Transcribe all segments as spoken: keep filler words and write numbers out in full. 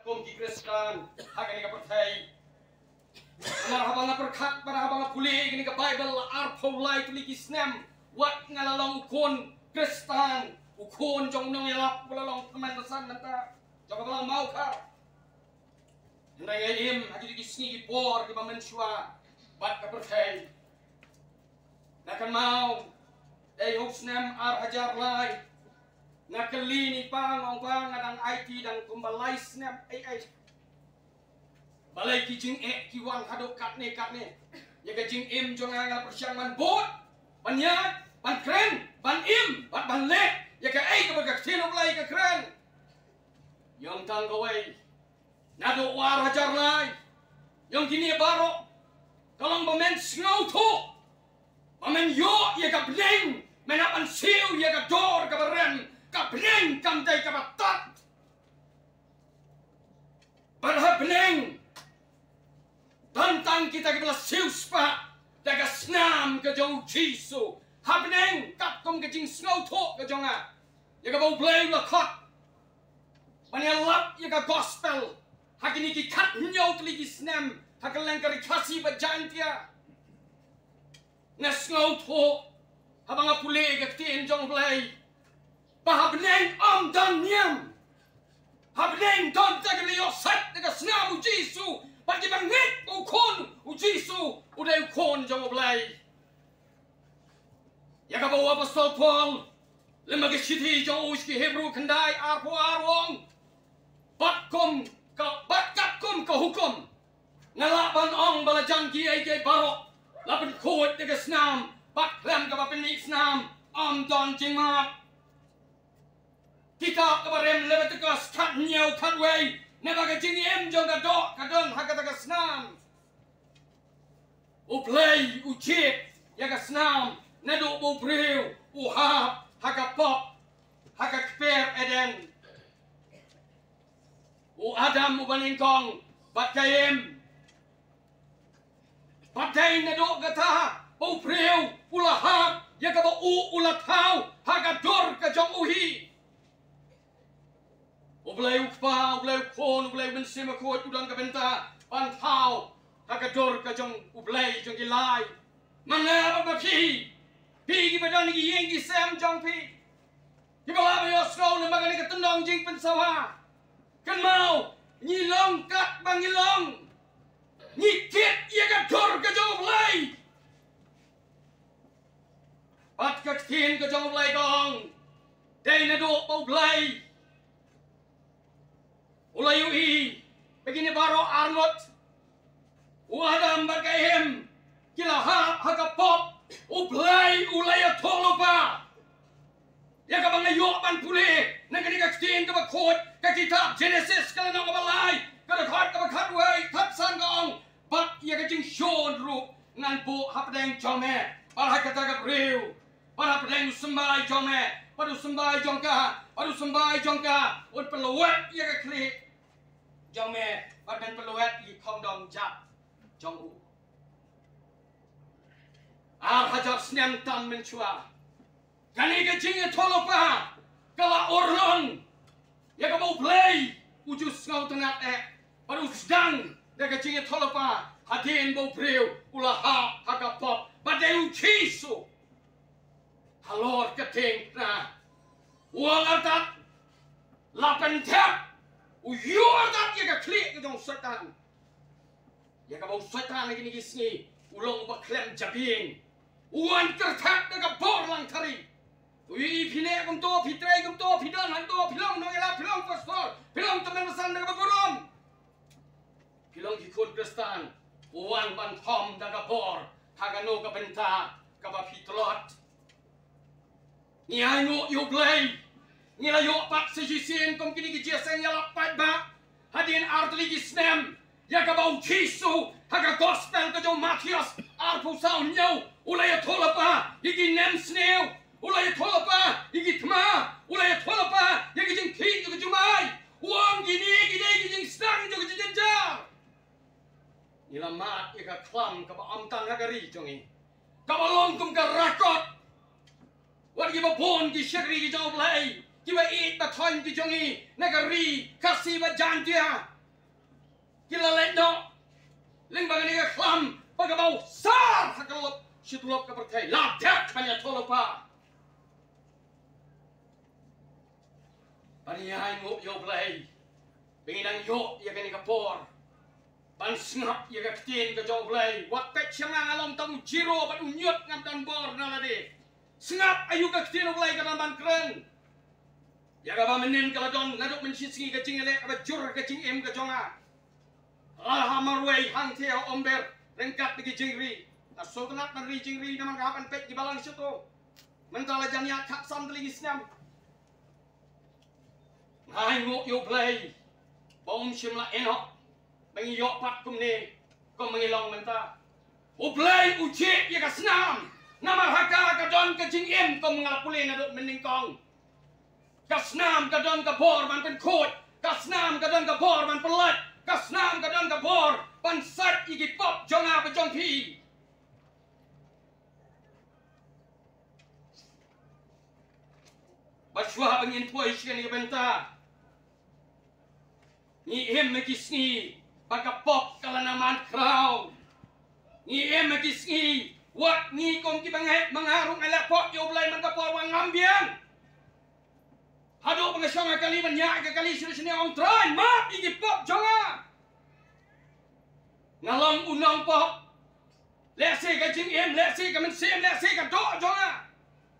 Kum ki Khristan ha kane ka pyrthei. Namar haba nga pyrkhat bad haba nga pule ïa kane ka Baibl la arphew lai tylli ki snem wat nga la long u khun Khristan, u khun jong u nongïalap, ba la long tymmen basan mynta jong ka Balang Mawkhar. Hynrei nga im ha kito ki sngi ki por kiba mynshuwa bad ka pyrthei. Nga kynmaw, dei ha u snem ar hajar lai, nga kylli ïa i pa, nga ong, "Pa, nga dang aiti dang kumba lai snem, ei ei, balei ki jingeh ki wan haduh katne katne ïa ka jingim jong nga?" Nga pyrshang ban bud, ban ïaid, ban kren, ban im bad ban leh ïa kaei kaba ka ktien U Blei ka kren. Ïa, tang kawei, naduh u ar hajar lai, ïa kine baroh ka long ba men sngewthuh ba men ïoh ïa ka bneng, men hap ban siew ïa ka dor kaba rem. Ka bneng kam dei kaba tad. Bad ha bneng don tang kita kiba la siewspah da ka snam ka jong u Jisu. Ha bneng katkum ka jingsngewthuh ka jong nga ïa kaba U Blei u la khot ban ïalap ïa ka gospel ha kine ki khathynñiew tylli ki snem ha kylleng ka Ri Khasi bad Jaintia. Nga sngewthuh haba nga pule ïa ka ktien jong U Blei ba ha bneng ym don niam. Ha bneng don tang ki ba la ïohsait da ka snam u Jisu bad ki ba ngeit ba u Khun u Jisu u dei u Khun jong U Blei. Ïa kaba u Apostol Paul lem ha ka shithi jong u sha ki Hebru khyndai arphew ar u ong, bad kum ka, bad katkum ka hukum nga lah ban ong ba la jan kiei kiei baroh la pynkhuid da ka snam, bad khlem kaba pynmih snam ym don jingmap. Kitab kaba rem Leviticus khathynñiew khatwei, naba ka jingim jong ka doh ka don ha kata ka snam. U Blei u jied ïa ka snam naduh ba u briew u hap ha ka pop ha ka kper Eden. U Adam uba nyngkong bad ka Im. Bad dei naduh kata ba u briew u la hap ïa kaba u, u la thaw ha ka dur ka jong u hi. U Blei u Kpa, u Blei u Khun, u Blei u Mynsiem Bakhuid u don ka bynta ban thaw ha ka dur ka jong u Blei jong ki lai. Ma nga bad ma phi, phi kiba don ha ki ïing ki sem jong phi, kiba lah ban ïohsngew lyngba kane ka tyndong jingpynsawa. Kynmaw, ngi long katba ngi long, ngi kit ïa ka dur ka jong u Blei. Bad ka ktien ka jong u Blei ka ong, dei naduh ba u Blei u la ïohi ba kine baroh arngut, u Adam bad ka Im, ki la hap ha ka pop, u Blei u la ïathuhlypa. Ïa kaba nga ïoh ban pule na kane ka ktien kaba khuid, ka kitab Jenesis ka lynnong kaba lai, ka dkhot kaba khatwei, khatsan ka ong, bad ïa ka jingshun ruh ngan buh hapdeng jong me bad ha kata ka briew, bad hapdeng u symbai jong me bad u symbai jong ka, bad u symbai jong ka, un pynlwet ïa ka khlieh jong me bad men pynlwet ïa ki khongdong jat jong u. Ar hajar snem tam mynshuwa, kane ka jingïathuhlypa ka la urlong ïa kaba u Blei u ju sngewtynnad eh, bad u sdang da ka jingïathuhlypa hadien ba u briew u la hap ha ka pop. Bad dei u Jisu halor ka diengphna u ong artat, la pyndep, u ïoh artat ïa ka khlieh ka jong u Soitan. Ïa kaba u Soitan ha kine ki sngi u long uba khlem jabieng, u wan kyrthat da ka bor langthari. U ïohi phi leh kumto, phi trei kumto, phi don hangto, phi long nongïalap, phi long pastor, phi long tymmen basan da kaba burom, phi long ki khun Khristan, u wan ban khom da ka bor ha kano ka bynta kaba phi tlot. Ngi ainguh ïa u Blei, ngi la ïoh pat sa shisien kum kine ki jingïaseng ïalap paidbah hadien ar tylli ki snem, ïa kaba u Jisu ha ka gospel ka jong u Mathaios arphew saw hynñiew u la ïathuhlypa ïa ki nemsniew, u la ïathuhlypa ïa ki thma, u la ïathuhlypa ïa ki jingkhih jong ka jumai. U ong kine ki dei ki jingsdang jong ka jingjynjar. Ngi la mad ïa ka khlam kaba ym tang ha ka ri jong ngi, kaba long kum ka rakot. Wat kiba bun ki shakri ki jong u Blei, kiba ïeit ba thoiñ ki jong ngi na ka Ri Khasi bad Jaintia, Ki la leit noh lyngba kane ka khlam ba ka baw sar ha ka lop shi tulop ka pyrthei. La dep ban ïathuhlypa. Ban ïainguh ïa U Blei. Ba ngi nang ïoh ïa kane ka por ban sngap ïa ka ktien ka jong U Blei. Wat peit sha nga, nga long tang u zero bad u ñiut, ngam don bor na lade. Sngap aïu ka ktien U Blei ka don ban kren. Ïa kaba mynnin ka la don naduh mynshisngi ka jingïaleh kaba jur ka jingim ka jong nga. Lada ha marwei hangtei ha Umber ryngkat bad ki jingri. Nga sngewtynnat ban ri jingri namar nga hap ban peit ki balang shato. Mynta la jan ïaid khatsan tylli ki snem. Nga ainguh ïa U Blei ba um shym la ïehnoh ba ngi ïoh pat kumne kum ba ngi long mynta. U Blei u jied ïa ka snam namar ha ka ka don ka jingim kum nga la pule naduh mynnyngkong. Ka snam ka don ka bor ban pynkhuid. Ka snam ka don ka bor ban pynlait. Ka snam ka don ka bor ban sait ïa ki pop jong nga bad jong phi. Bad shuwa ba ngin poi sha kane ka bynta, ngi im ha ki sngi ba ka pop ka la nang man khraw. Ngi im ha ki sngi wat ngi kum ki bangeit ma nga ruh nga leh pop ïa U Blei man ka por ba ngam biang. Haduh ba nga shong ha kali ban ïaid ha ka kali shane shane, ong Trai, map ïa ki pop jong nga. Nga long u nongpop. Lehse ka jingim, lehse ka mynsiem, lehse ka doh jong nga.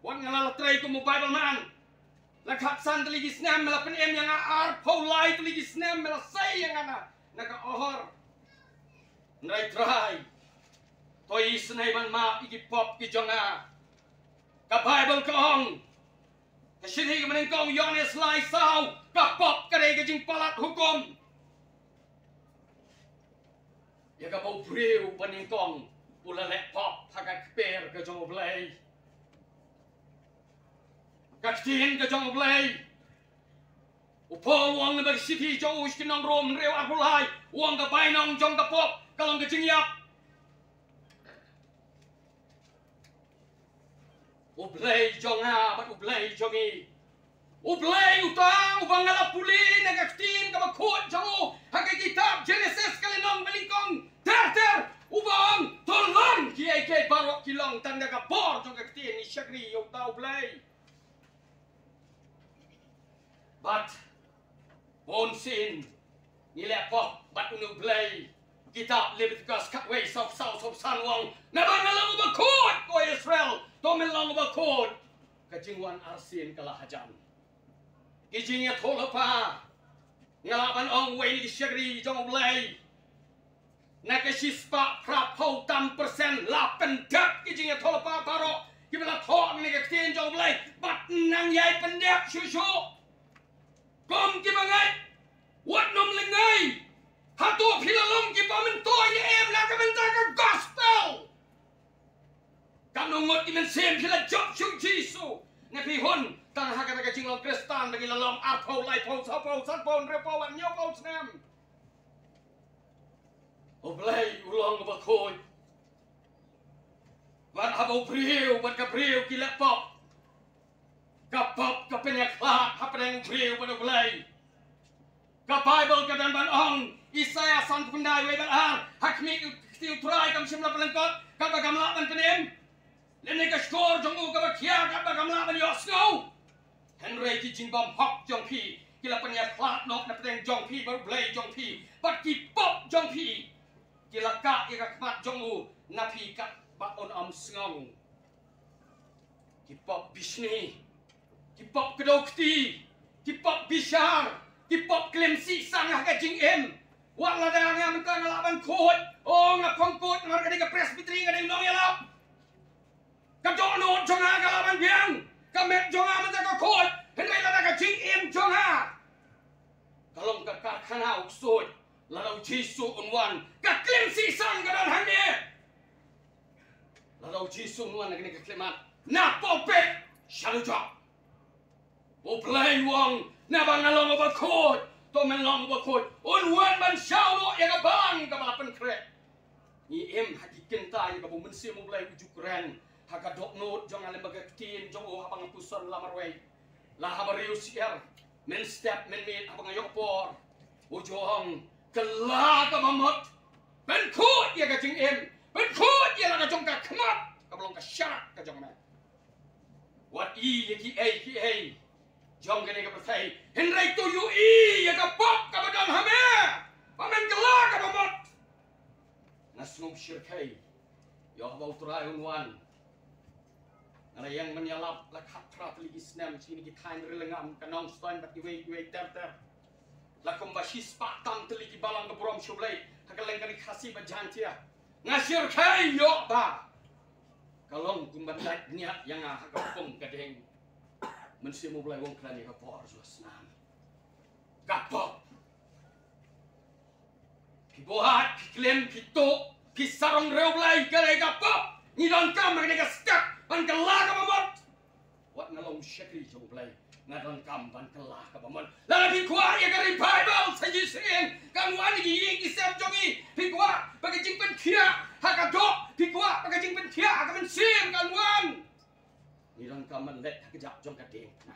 Wat nga la trei kum u Bible man. La khatsan tylli ki snem me la pynim ïa nga, arphew lai tylli ki snem me la sei ïa nga na, na ka ohor. Hynrei Trai, to isynei ban map ïa ki pop ki jong nga. Ka Bible ka ong, ka shithi kaba nyngkong Ïoannis lai saw, ka pop ka dei ka jingpalat hukum. Ïa kaba u briew ba nyngkong u la leh pop ha ka kper ka jong U Blei. Ka ktien ka jong U Blei. U Paul u ong na ka shithi jong u sha ki nong Rom hynriew arphew lai, u ong ka bainong jong ka pop ka long ka jingïap. U Blei jong nga bad U Blei jong ngi. U Blei uta uba nga la pule na ka ktien kaba khuid jong u ha ka kitab Genesis ka lynnong ba nyngkong ter ter, uba ong to long kiei kiei baroh ki long tang da ka bor jong ka ktien. Ngi shakri ïa uta U Blei. Bad bunsien ngi leh pop bad une U Blei. Kitab Leviticus khatwei saw saw saw san u ong, naba nga long uba khuid, ko Israel, to men long uba khuid. Ka jingwan arsien ka la hajan. Ki jingïathuhlypa, nga lah ban ong wei na ki shakri jong U Blei, na ka shispah phraphew tam persen la pyndep ki jingïathuhlypa baroh kiba la thoh na ka ktien jong U Blei. Bad nang ïai pyndep shuh shuh. Kum ki bangeit, wat nym lyngngai. Hato phi la long kiba myntoi ne em na ka bynta ka gospel? Katno ngut ki mynsiem phi la jop shuh Jisu? Ne phi hun tang ha kata ka jinglong Khristan ba ngi la long arphew, laiphew, sawphew, sanphew, hynriewphew, hynñiewphew snem. U Blei u long uba khuid. Bad haba u briew bad ka briew ki leh pop, ka pop ka pynïakhlad hapdeng u briew bad U Blei. Ka Baibl ka don ban ong, Isaïah sanphew khyndai wei bad ar, ha khmih ka kti U Trai kam shym la pynlyngkot, kaba kam lah ban pynim, lane ka shkor jong u kaba khia kaba kam lah ban ïohsngew. Hynrei ki jingbymhok jong phi ki la pynïakhlad noh na pdeng jong phi bad U Blei jong phi, bad ki pop jong phi ki la kah ïa ka khmat jong u na phi katba un ym sngew. Ki pop bishni, ki pop kdew kti, ki pop bishar, ki pop klim sih sang ha ka jingim. Wat lada nga mynta nga lah ban khuid, o nga phong khuid namar ka dei ka Presbytery, nga dei nongïalap. Ka dohnud jong nga ka lah ban biang, ka met jong nga mynta ka khuid, hynrei lada ka jingim jong nga ka long ka karkhana u ksuid, lada U Jisu un wan, ka klim sih sang ka don hangne. Lada U Jisu un wan na kane ka khyllipmat, na pulpit sha dujok. U Blei u ong, naba nga long uba khuid, to men long uba khuid. Un wan ban shaw noh ïa ka balang kaba la pynkhreh. Ngi im ha ki kynta ïa kaba u Mynsiem U Blei u ju kren ha ka dohnud jong nga lyngba ka ktien jong u haba nga puson la marwei. La haba riewsyiar, mynstep mynmiet haba nga ïoh por, u ju ong, Kylla kaba mut, pynkhuid ïa ka jingim, pynkhuid ïa la ka jong ka khmat kaba long ka sharak ka jong me. Wat i ïa kiei kiei jong kane ka pyrthei, hynrei to ïohi ïa ka pop kaba don ha me, ba men kylla kaba mut. Nga sngew shyrkhei ïoh ba U Trai un wan. Nga la ïeng ban ïalap la khatphra tylli ki snem sha kine ki thaiñ Rilangam, ka Nongstoiñ bad kiwei kiwei ter ter. La kumba shispah tam tylli ki balang ka burom sha U Blei ha ka lyngkha Khasi bad Jaiñtia. Nga shyrkhei ïoh ba ka long kumba lait niat ïa nga ha ka pung ka ding. Mynsiem U Blei u ong kren ïa ka bor jong ka snam. Ka pop. Phi buaid, phi klim, phi tuh, phi sarong riewblei, ka dei ka pop. Ngi donkam ha kane ka step ban kylla kaba mut. Wat nga long shakri jong U Blei, nga donkam ban kylla kaba mut. Lada phi kwah ïa ka revival sa shisien, kan wan ïa ki ïing ki sem jong ngi. Phi kwah ba ka jingpynkhiah ha ka doh, phi kwah ba ka jingpynkhiah ha ka mynsiem, kan wan. Ngi donkam ban leit ha ka jaka jong ka diengphna.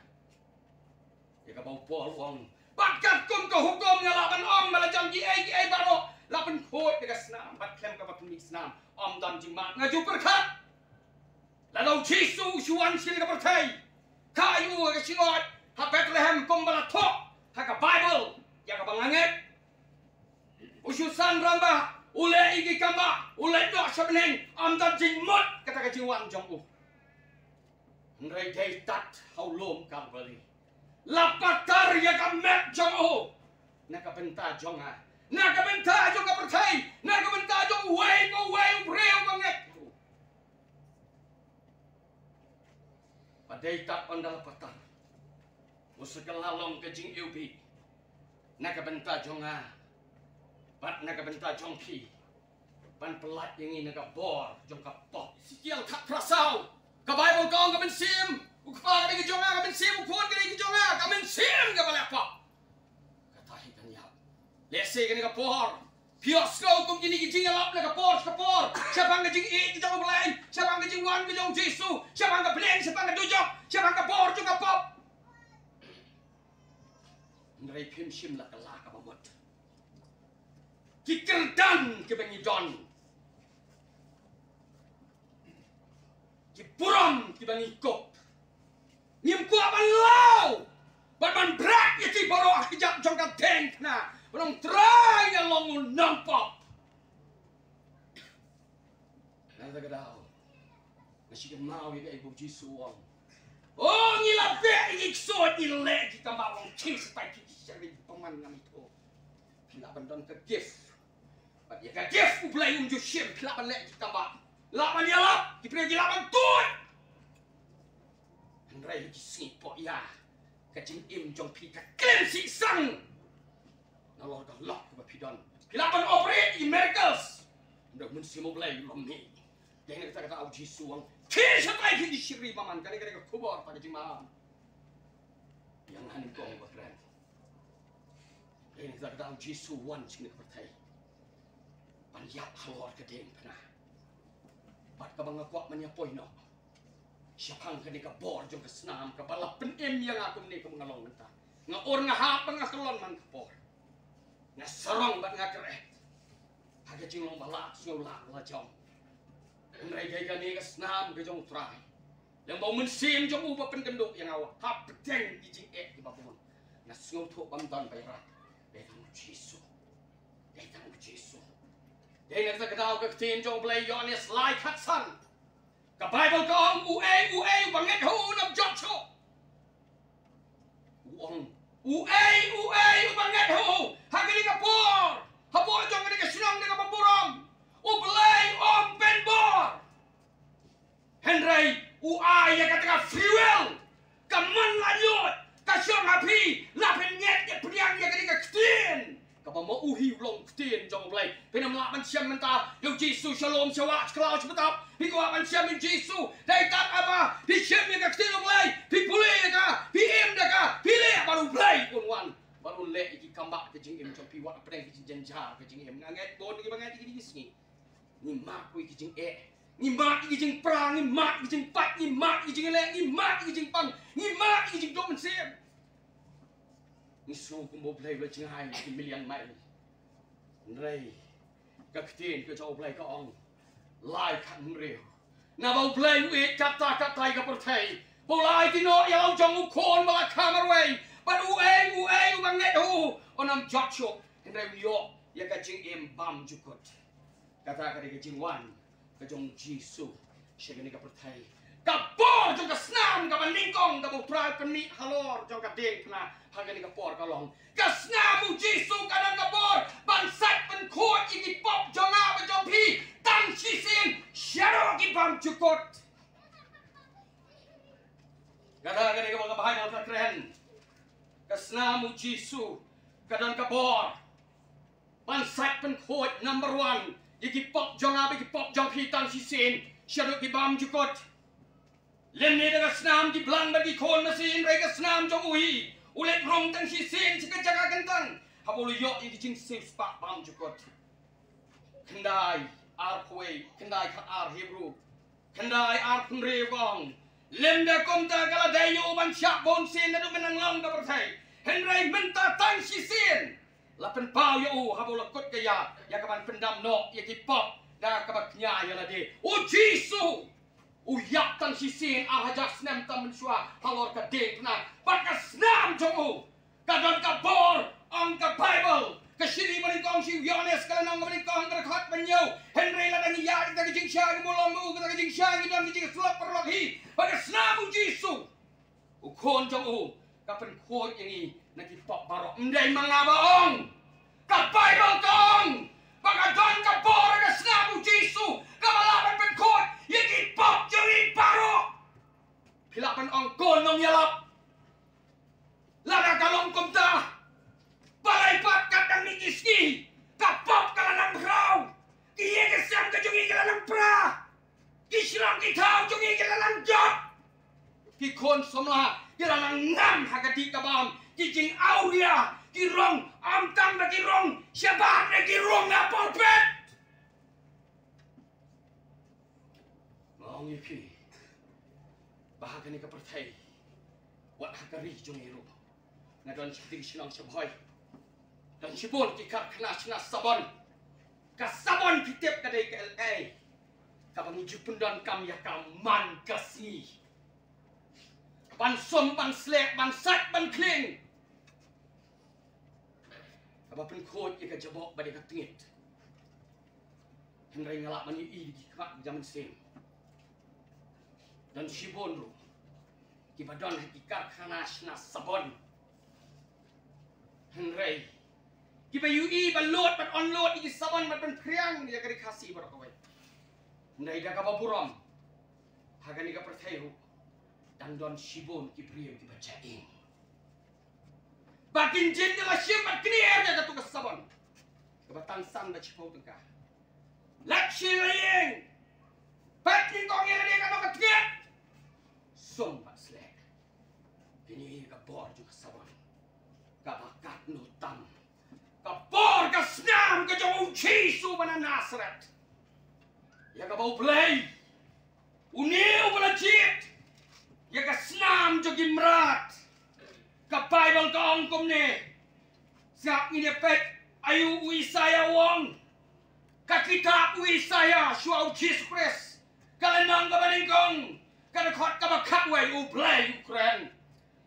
Ïa kaba u Paul u ong, bad katkum ka hukum nga lah ban ong ba la jan kiei kiei baroh la pynkhuid da ka snam, bad khlem kaba pynmih snam ym don jingmad. Nga ju pyrkhat, lada U Jisu u shu wan sha kane ka pyrthei, kha ïa u ha ka shngoit ha Bethlehem kumba la thoh ha ka Baibl ïa kaba nga ngeit. U shu san rangbah, u leh ïa ki kambah, u leit noh sha bneng, ym don jingmut kata ka jingwan jong u. Hynrei dei tat ha u lum Kalbari la patar ïa ka met jong u na ka bynta jong nga, na ka bynta jong ka pyrthei, na ka bynta jong uwei pa uwei u briew ba ngeit ha u. Ba dei tat ynda la patar, u sa kylla long ka jingiwbih na ka bynta jong nga bad na ka bynta jong phi, ban pyllait ïa ngi na ka bor jong ka pop. Esekiel khatphra saw, ka Baibl ka ong, ka mynsiem u kpa ka dei ka jong nga, ka mynsiem u khun ka dei ka jong nga, ka mynsiem kaba leh pop. Kata hi kan ïap. Lehse kane ka por phi ïohsngew kum kine ki jingïalap na ka por sha ka por shaphang ka jingïeit ka jong U Blei, shaphang ka jingwan ka jong U Jisu, shaphang ka bneng, shaphang ka dujok, shaphang ka bor jong ka pop. Hynrei phim shym la kylla kaba mut. Ki kyrdan kiba ngi don, ki burom kiba ngi kup, ngim kwah ban law bad ban bret ïa ki baroh ha ka jaka jong ka diengphna. Ba long, Trai, nga long u nongpop. Nangta ka daw nga shu kynmaw ïa kaei ba U Jisu u ong. O, ngi la beh ïa ki ksuid, ngi la leh ïa ki kambah, u ong, khie shatai phi ki shakri bymman, ngam ithuh. Phi lah ban don ka gift, bad ïa ka gift U Blei um ju shim. Phi lah ban leh ïa ki kambah, lah ban ïalap, ki briew ki lah ban tuid. Hynrei ki sngi poh ïa ka jingim jong phi ka klim sih sang. Nalor ka lok kaba phi don, phi lah ban operate ïa ki miracles, hynrei u Mynsiem U Blei u long mih. Dei na kata ka daw U Jisu u ong, khie shatai phi ki shakri bymman. Kane ka dei ka khubor kata ka jingmaham ïa nga nyngkong ba kren. Dei na kata ka daw U Jisu u wan sha kane ka pyrthei ban ïap halor ka diengphna. Bad kaba nga kwah ban ïa poi noh shaphang kane ka bor jong ka snam kaba la pynim ïa nga kumne kumba nga long mynta. Nga ur nga hap ba nga kyllon man ka por. Nga sarong bad nga kyreh ha ka jinglong ba lah sngew lah la jong. Hynrei dei kane ka snam ka jong U Trai, lem ba u Mynsiem jong u ba pynkynduh ïa nga, u hap bteng ki jingeh kiba bun. Nga sngewthuh bym don ba ïarap, dei tang U Jisu. Dei tang U Jisu. Dei na kata ka daw ka ktien jong U Blei, Ïoannis lai khatsan, ka Baibl ka ong, uei uei uba ngeit ha u un ym jot shuh. U ong, uei uei uba ngeit ha u ha kane ka por, hapoh jong kane ka shnong kaba burom, U Blei um pynbor. Hynrei u ai ïa kata ka free will, ka mon laitluid ka shong ha phi, la phin ngeit ngeit pdiang ïa kane ka ktien. Kaba ma u hi u long ktien jong U Blei. Phin ym lah ban shem mynta ïa U Jisu sha lum sha wah sha khlaw sha btap. Phi kwah ban shem ïa U Jisu, dei tang haba phi shem ïa ka ktien U Blei, phi pule ïa ka, phi im da ka, phi leh, bad U Blei un wan bad un leh ïa ki kambah ka jingim jong phi, wat hapdeng ki jingjynjar ka jingim. Nga ngeit bun kiba ngeit ïa kine ki sngi. Ngi mad ïa ki jingeh, ngi mad ïa ki jingpra, ngi mad ïa ki jingpait, ngi mad ïa ki jingleh, ngi mad ïa ki jingpang, ngi mad ïa ki jingduh mynsiem. Ngi sngew kumba U Blei u la jngai ki million mile. Hynrei ka ktien ka jong U Blei ka ong, lai khat hynriew, naba U Blei u ïeit katta katta ïa ka pyrthei, ba u la aiti noh ïa la u jong u khun ba la kha marwei, bad uei uei uba ngeit ha u un ym jot shuh, hynrei u ïoh ïa ka jingim bymjukut. Kata ka dei ka jingwan ka jong U Jisu sha kane ka pyrthei. Ka bor jong ka snam kaba nyngkong kaba U Trai u pynmih halor jong ka diengphna ha kane ka por ka long, ka snam U Jisu ka don ka bor ban sait pynkhuid ïa ki pop jong nga bad jong phi tang shisien shaduh ki bymjukut. Kata ka dei kaba ka Baibl ka kren, ka snam U Jisu ka don ka bor ban sait pynkhuid, number one, ïa ki pop jong nga bad ki pop jong phi tang shisien shaduh ki bymjukut. Lymne da ka snam ki blang bad ki khun masi, hynrei ka snam jong u hi u leit rung tang shisien sha ka jaka kyntang haba u la ïoh ïa ki jingsiewspah bymjukut. Khyndai arphew wei, khyndai khat ar Hebru khyndai arphew hynriew ka ong, lymda kumta ka la dei ïa u ban shah bunsien naduh mynhynnin ka pyrthei, hynrei mynta tang shisien la pynpaw ïa u haba u la kut ka ïa, ïa ka ban pyndam noh ïa ki pop da kaba kñia ïa lade. U Jisu u ïap tang shisien ar hajar snem tam mynshuwa halor ka diengphna, bad ka snam jong u ka don ka bor. Ong ka Baibl, ka shiri banyngkong, shi Ïoannis ka lynnong banyngkong, ka dkhot ba hynñiew, hynrei lada ngi ïaid da ka jingshai kumba long ma u, kata ka jingshai ngi don ka jingïasyllok paralok hi bad ka snam U Jisu, u khun jong u, ka pynkhuid ïa ngi na ki pop baroh. Ym dei ma nga ba ong, ka Baibl ka ong ba ka don ka bor ha ka snam U Jisu kaba lah ban pynkhuid ïa ki pop jong ngi baroh. Phi lah ban ong, ko nongïalap, lada ka long kumta, balei pat katba ngi ïohi ka pop ka la nang khraw, ki ïing ki sem ka jong ngi ki la nang pra, ki shlong ki thaw jong ngi ki la nang jot, ki khun samla ki la nang ngam ha ka dih ka bam, ki jingawria ki rung, ym tang da ki rung shabar ne ki rung na pulpit. Nga ong ïa phi ba ha kane ka pyrthei, wat ha ka ri jong ngi ruh, nga don sha kti shnong sha Bhoi, don shibun ki karkhana shna sabon. Ka sabon phi tip ka dei ka L A kaba ngi ju pyndonkam ïa ka man ka sngi, ban sum ban sleh, ban sait ban khlieng, kaba pynkhuid ïa ka jaboh bad ïa ka tngit. Hynrei nga lah ban ïohi da ki khmat jong nga mynsiem, don shibun ruh kiba don ha ki karkhana shna sabon, hynrei kiba ïohi ba load bad unload ïa ki sabon bad ban phriang ïa ka ri Khasi baroh kawei. Hynrei da kaba burom, ha kane ka pyrthei ruh dang don shibun ki briew kiba jain ba kin jin da la shim bad knier ïa katu ka sabon kaba tang san bad shiphew tyngka. Leit sha la ïing, peit nyngkong ïa lade katno ka tngit, sum bad sleh. Kine ka bor jong ka sabon kaba katno tam ka bor ka snam ka jong U Jisu ba na Nasareth, ïa kaba U Blei, une uba la jied ïa ka snam jong ki mrad. Ka Baibl ka ong kumne. Sngap ngin ïa peit aïu u Isaïah u ong. Ka kitab u Isaïah shuwa U Jisu Khrist, ka lynnong kaba nyngkong, ka dkhot kaba khatwei, U Blei u kren: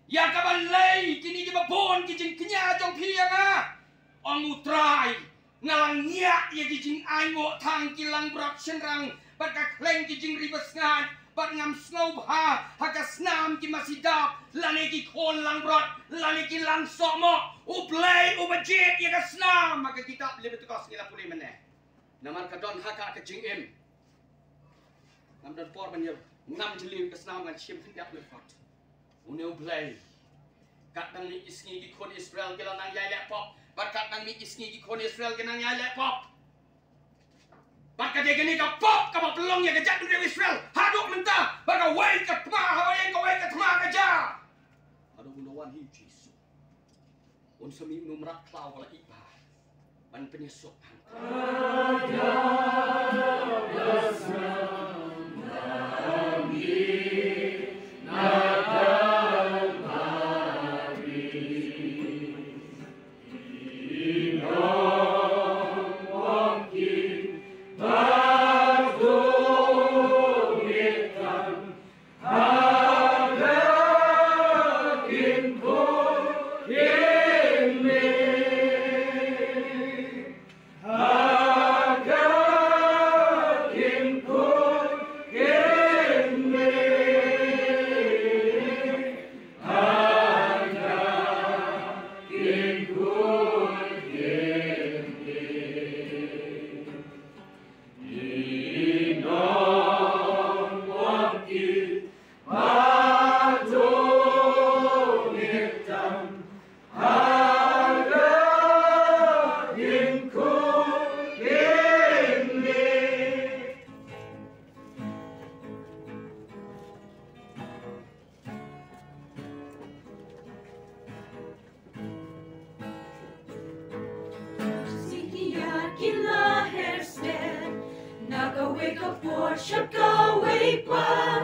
Ïa kaban lei kine kiba bun ki jingkñia jong phi ïa nga, ong U Trai, nga la ngiah ïa ki jingainguh tang ki langbrot shynrang bad ka khleng ki jingri basngaid, bad ngam sngewbha ha ka snam ki masi dap lane ki khun langbrot lane ki langsohmoh. U Blei uba jied ïa ka snam, ha ka kitab Lebitikos ngi la pule mynne. Namar ka don ha ka, ka jingim. Ngam don por ban ïa ngam jylliew ka snam, ngan shim khyndiat lyngkot. Une U Blei, katba nang mih ki sngi ki khun Israel ki la nang ïai leh pop, bad katba nang mih ki sngi ki khun Israel ki nang ïai leh pop. Bad ka dei kane ka pop kaba pynlong ïa ka jaitbynriew Israel haduh mynta, ba kawei ka thma ha wei, kawei ka thma ka ja. Haduh mynta wan hi U Jisu. Un sa mih u mrad khlaw ba la ïeh bha ban pynïasuk hangta. Ka por sha kawei pat,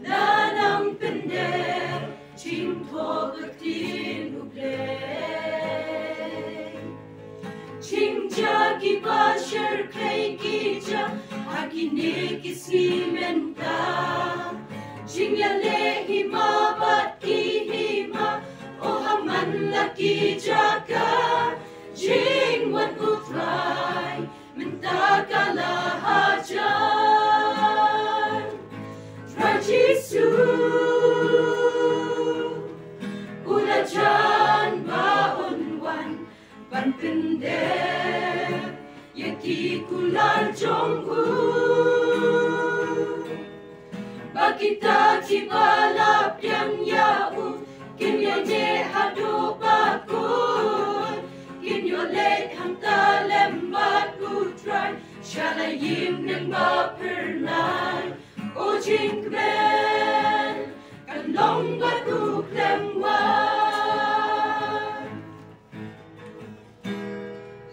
la nang pyndep jingthoh ka ktien U Blei. Jingjia kiba shyrkhei ki jia ha kine ki sngi mynta. Jingïaleh hima bad ki hima, oh ha man la ki jaka. Jingwan U Trai mynta ka la hajan. Trai Jisu u la jan ba un wan ban pyndep ïa ki kular jong u. Ba kita kiba la pdiang ïa u kin ïaineh haduh ba kut, kin ïoh leit hangta lem bad U Trai sha la ïing neng ba phyrnai. O jingkmen kan long bad u khlem wai.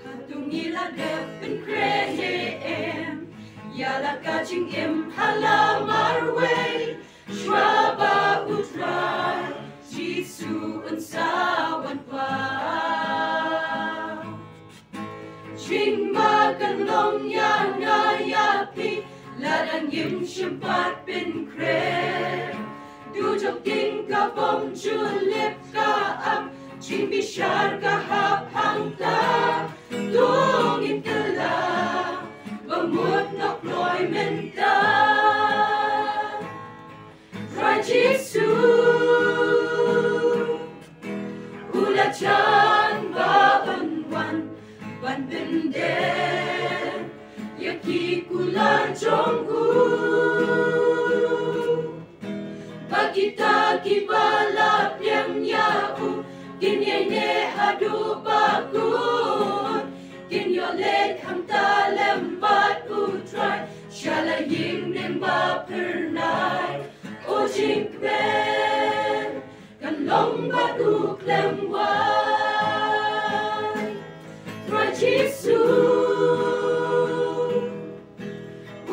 Hato ngi la dep pynkhreh ne em ïa la ka jingim ha la marwei, shuwa ba U Trai Jisu un sa wan pat? Jingma kan long ïa nga ïa phi, la dang im shim pat pynkhreh. Duh jong ding ka bym ju lip ka ap, jingbishar ka hap hangta. To ngin kylla ba mut noh kloi mynta. Trai Jisu u la jan ba un wan ban pyndep ïa ki kular jong u. Ba kita kiba la pdiang ïa u kin ïaineh haduh ba kut, kin ïoh leit hangta lem bad U Trai sha la ïing neng ba phyrnai. O jingkmen kan long bad u khlem wai. Trai Jisu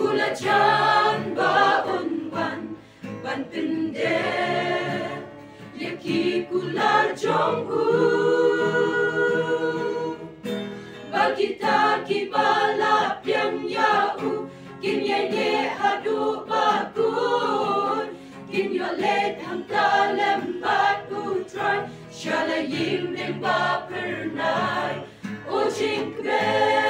u la jan ba un wan ban pyndep ïa ki kular jong u. Ba kita kiba la pdiang ïa u kin ïaineh haduh ba kut, kin ïoh leit hangta lem bad U Trai sha la ïing neng ba phyrnai. O jingkmen